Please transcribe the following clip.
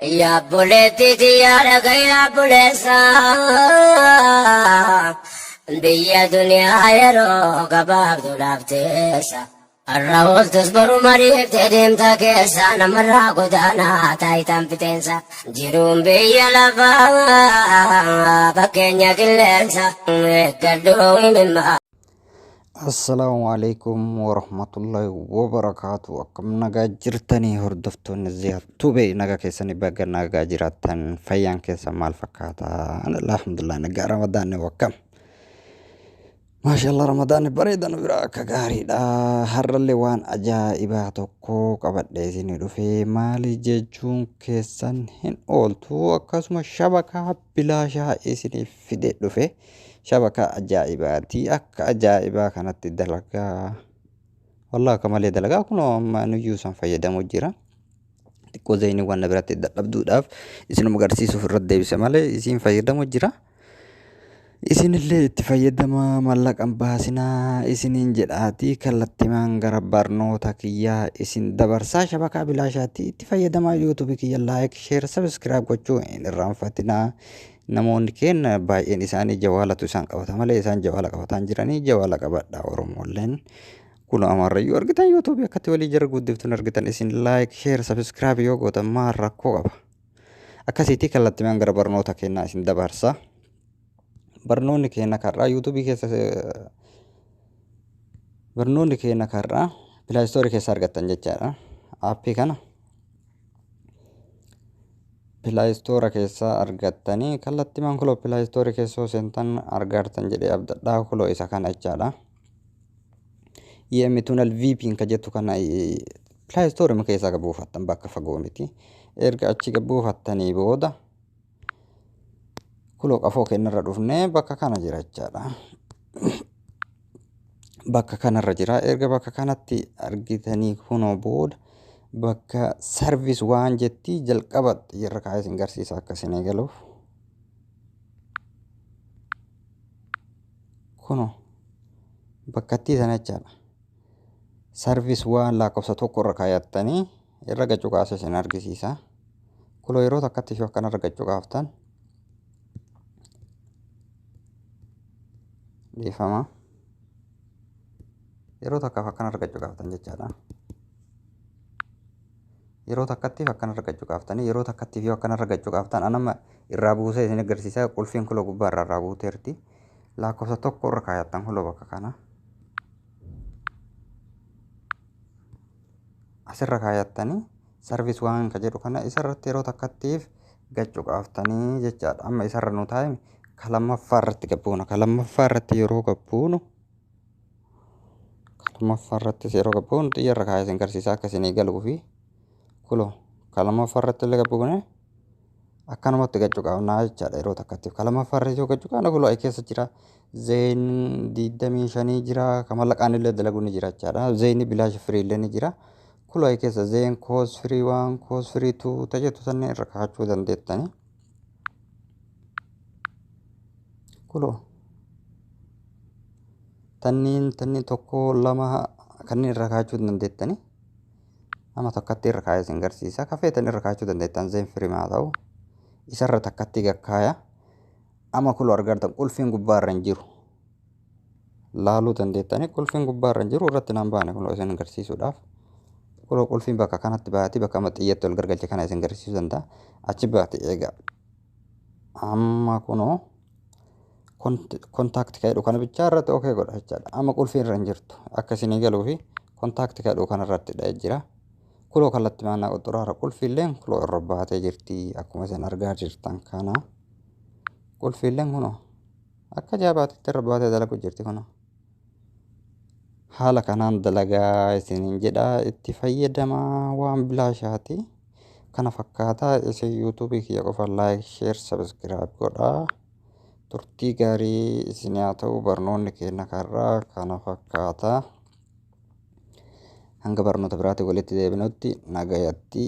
Yaa obboleettii tiyyaa dhaga'i yaa obboleessa. Biyya duniyaa yeroo gabaabduudhaaf teessa. Har'a ooltus boru mariiftee deemta keessa namarraa godaanaa taayitaan fixeensa. Jiruun biyya lafaa fakkeenya qilleensa. Eeggadhu himimmaa. Assalaamu alaikum warahmatullahi wabarakaatu. Akkam nagaa jirtanii hordoftoonni Ziyaad Tube, nagaa keessanii baga nagaa jiraattan, fayyaan keessa maal fakkaata? Alhamdulillah, nagaa. Ramadaanni akkam? Maashaallah, Ramadaanni bareeda nu bira akka gaariidha. Har'allee waan ajaa'ibaa tokko qabadhee isinii dhufe. Maali jechuun keessan hin ooltu, akkasuma shabakaa bilaashaa isiniif fide dhufe. Shabakaa ajaa'ibaati, akka ajaa'ibaa kanatti dalagaa, wallah akka malee dalagaa. Kunoo amma nuyyuu isaan fayyadamu jira. Xiqqoo zayinii waan na biratti dadhabduudhaaf isinuma agarsiisuuf irratti deebise malee isiin fayyadamu jira. Isinillee itti fayyadamaa, mallaqan baasinaa isiniin jedhaati kallattimaan gara barnoota kiyyaa isin dabarsaa. Shabakaa bilaashaatti itti fayyadamaa, YouTube kiyya like, share, subscribe gochuu hin irraanfatinaa. Namoonni keenya baay'een isaanii jawaalatu isaan qabata malee isaan jawaala qabataan jiranii. Jawaala qabadha Oromoolleen. Kun amarrayyuu argitan, YouTube akkatti walii jara guddiftuun argitan. Isin like, share, subscribe yoo gootan maal rakkoo qaba? Akkasiitti kallattimaan gara barnoota kennaa isin dabarsa. Barnoonni keenya karraa YouTube keessa, barnoonni keenya karraa Play Store keessa argattan jechaadha. Aappii kana Play Store keessa argattanii kallattimaan kuloo Play Store keessa yoo seentan argattan jedhee abdadhaa. Kuloo isa kana jechaadha. EM Tunnel VPN ka jettu kana Play Store keessaa buufattan, bakka fagoo miti. Erga achi buufattanii booda kuloo qafoo kennarra dhufnee bakka kana jira jechaadha. Bakka kanarra jira. Erga bakka kanatti argitanii kunoo booda bakka service waan jetti jalqaba xiyyeerra kaa'ee isin garsiisa akka isin eegaluuf. Kunoo bakkattii sana jechaadha. Service waan lakkoofsa 1 irra kaayattanii irra gachuu kaasee isin argisiisa. Kunoo yeroo takkatti ishee akkanarra gachuu kaaftan, dhiifama. Yeroo takkaaf akkana argachuu kaaftan jechaadha. Yeroo takkattiif akkana argachuu kaaftanii, yeroo takkattiif yoo akkana argachuu kaaftan, anama irraa buusee isin agarsiisa. Qulfiin kuloo gubbaa irraa buuteerti. Lakkoofsa 1 irra kaayattan kuloo bakka kana. Asirra kaayattanii service waan ka jedhu kana isarratti yeroo takkattiif gachuu kaaftanii jechaadha. Amma isarra nu taa'e, ka lammaffaa irratti gabbuuna. Ka lammaffaa irratti yeroo gabbuunu, ka lammaffaa irrattis yeroo gabbuunu xiyyaarra kaayee isin garsiisa akka isinii galuu fi kuloo ka lammaffaa irratti illee gabbuune akkanumatti gachuu qabnaa jechaadha yeroo takkattiif. Ka lammaffaa irratti yoo gachuu qabna, kuloo keessa jira. Zain 25 jira, ka mallaqaan illee dalagu ni jira jechaadha. Zain bilaash free illee ni jira. Kuloo keessa Zain cost free 1, cost free 2 tajettu sanne irra kaa'achuu dandeettani. Kuloo tanniin 1, 2 kanneen irra kaa'achuu dandeettani. Nama takkatti irra kaa'ee isin garsiisa. Ka feetan irra kaa'achuu dandeettan, Zain free haa ta'u. Isarra takkatti gakkaaya. Amma kuloo argartan, qulfiin gubbaa irra hin jiru. Laaluu dandeettanii, qulfiin gubbaa irra hin jiru, irratti naan baane kuloo isin agarsiisuudhaaf. Kuloo qulfiin bakka kanatti baati, bakka amma xiyyatti ol gargalche kana isin agarsiisuu danda'a. Achi baati eega. Amma kunoo contact ka jedhu kana bichaa irratti okay godha jechaadha. Amma qulfiin irra hin jirtu. Akka isinii galuu fi contact ka jedhu kana irratti dha'ee jira. Kuloo kallattii maannaa qoxxoraara, qulfiilleen kuloo irra baatee jirti akkuma isin argaa jirtan kana. Qulfiilleen kunoo akka jaabaatitti irra baatee dalagu jirti kunoo. Haala kanaan dalagaa isiniin jedha, itti fayyadamaa, waan bilaashaati. Kana fakkaataa. Isin YouTube kiyya qofa like, share, subscribe godhaa. Turtii gaarii isin haa ta'u. Barnoonni keenya karraa kana fakkaata. Hanga barnoota biraatti walitti deebinutti nagayatti.